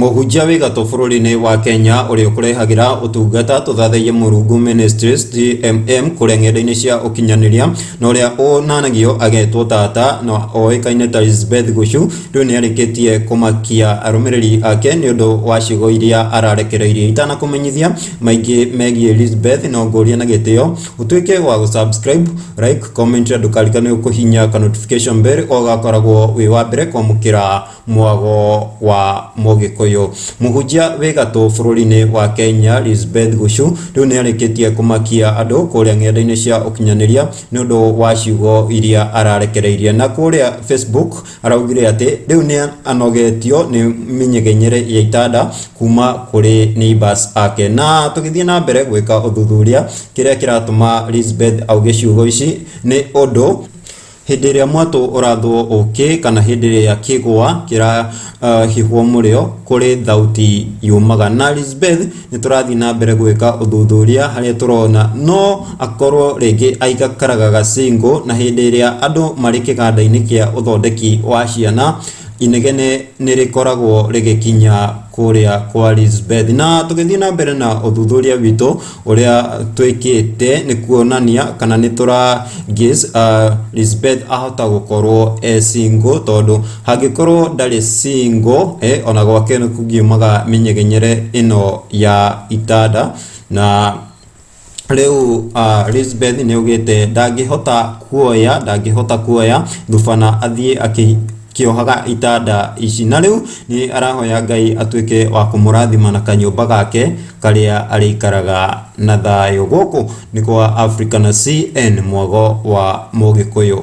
Mũhunjia wĩ gatũ bũrũri-inĩ wa Kenya ũrĩa ũkũrehagĩra ũtungata tũthathaiye Mũrungu Ministries TMM kũrĩa ng'enda-inĩ cia ũkinyanĩria na ũrĩa ũnanagio agetwo tata na oĩkaine ta Elizabeth Guchu rĩu nĩ arĩkĩtie kũmakia arũmĩrĩri ake nĩ ũndũ wa ciugo iria ararekereirie. Itanakũmenyithia maingĩ megiĩ Elizabeth no ngũrie na gĩtĩo ũtuĩke wa gũ-subscribe, like, comment na ndũkariganĩrwo kũhihinya ka notification bell ũgakoragwo wĩ wa mbere kwamũkĩra mwago wa Mũgĩkũyũ. Mũhunjia wĩ gatũ bũrũri-inĩ wa Kenya Elizabeth Guchu rĩu nĩ arĩkĩtie kũmakia andũ kũrĩa ng'enda-inĩ cia ũkinyanĩria nĩ ũndũ wa ciugo iria ararekereirie. Na kũrĩa Facebook araugire atĩ rĩu nĩ anogetio nĩ mĩnyegenyere ya itanda kuma kũrĩ neighbors ake. Na tũgĩthiĩ na mbere gwĩka ũthuthuria kĩrĩa kĩratũma Elizabeth auge ciugo ici nĩ ũndũ hĩndĩ ĩrĩa mwatũ ũrathwo ũkĩ kana hĩndĩ ĩrĩa kĩgwa kĩrahihwo mũrĩo kũrĩ thauti yumaga. Na Elizabeth nĩ tũrathiĩ na mbere gwĩka ũthuthuria harĩa tũrona no akorwo rĩngĩ aikaraga single na hĩndĩ ĩrĩa andũ marĩ kĩganda-inĩ kĩa ũthondeki wa ciana inegene nĩ rĩkoragwo rĩgĩkinya kũrĩa kwa Elizabeth. Na tũgĩthiĩ na mbere na ũthuthuria witũ ũrĩa twĩkĩte nĩ kuonania kana nĩ tũra guess Elizabeth ahota gũkorwo e single tondũ hangĩkorwo ndarĩ single ona gwake nĩ kũngiumaga mĩnyegenyere ĩno ya itanda. Na rĩu Elizabeth nĩ augĩte ndangĩhota kuoya thubana athiĩ akĩohaga itanda ici, na rĩu nĩ arahoya Ngai atuĩke wa kũmũrathima na kanyũmba gake karĩa arĩikaraga na thayũ. Gũkũ nĩ kwa Africa na CN mwago wa Mũgĩkũyũ.